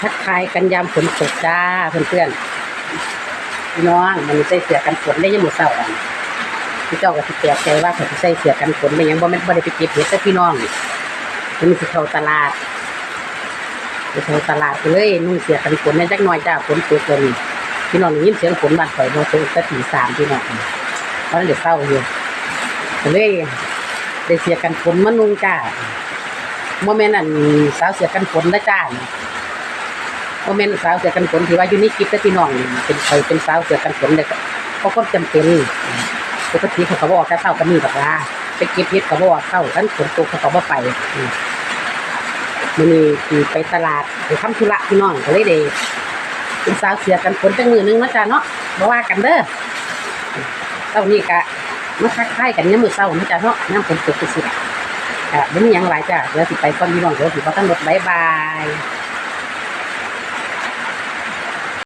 ທັກທາຍກັນຍາມຝົນຕົກຈ້າເພື່ອນໆ ພີ່ນ້ອງ. ມື້ນີ້ໃສ່ເສື້ອກັນຝົນເດ້ ຍາມມື້ເຊົ້າ ອັນ ເຈົ້າກໍຊິແປກໃຈວ່າຂ້ອຍຊິໃສ່ເສື້ອກັນຝົນໄປຫຍັງ ບໍ່ແມ່ນບໍ່ໄດ້ໄປເກັບເຫັດເດີ້ພີ່ນ້ອງ. ມື້ນີ້ຊິເຂົ້າຕະຫຼາດ ໄປເຂົ້າຕະຫຼາດ ກໍເລີຍນຸ່ງເສື້ອກັນຝົນແດ່ຈັກໜ່ອຍຈ້າ ຝົນຕົກແລ້ວນີ້. ພີ່ນ້ອງໄດ້ຍິນສຽງຝົນບ້ານຂ້ອຍບໍ່? ຕົກແຕ່ຕີສາມພີ່ນ້ອງ ບໍ່ທັນໄດ້ເຊົາຢູ່ ກໍເລີຍໄດ້ເສື້ອກັນຝົນມານຸ່ງຈ້າ. ບໍ່ແມ່ນ ອັນ ສາວເສື້ອກັນຝົນນະຈ້າ ບໍ່ແມ່ນສາວເສື້ອກັນຝົນທີ່ວ່າຢູ່ໃນຄລິບເດີ້ພີ່ນ້ອງ. ເປັນ ຂ້ອຍເປັນສາວເສື້ອກັນຝົນ ແຕ່ເພາະຄວາມຈຳເປັນ. ປົກກະຕິຂ້ອຍກໍບໍ່ອອກແຕ່ເຊົ້າປານນີ້ດອກວ່າ ໄປເກັບເຫັດກໍບໍ່ອອກເຊົ້າ ຄັນຝົນຕົກຂ້ອຍກໍບໍ່ໄປ. ອືມ ມື້ນີ້ຊິໄປຕະຫຼາດໄປທຳທຸລະພີ່ນ້ອງ ກໍເລີຍໄດ້ເປັນສາວເສື້ອກັນຝົນຈັກມື້ໜຶ່ງເນາະຈ້າເນາະ ບໍ່ວ່າກັນເດີ້. ເຊົ້ານີ້ກະມາທັກທາຍກັນຍາມມື້ເຊົ້າເນາະຈ້າເນາະ ຍາມຝົນຕົກຈັ່ງຊີ້ລະ. ກະບໍ່ມີຫຍັງຫຼາຍຈ້າ ດຽວຊິໄປກ່ອນພີ່ນ້ອງ ດຽວຊິບໍ່ທັນລົດ ບາຍບາຍ.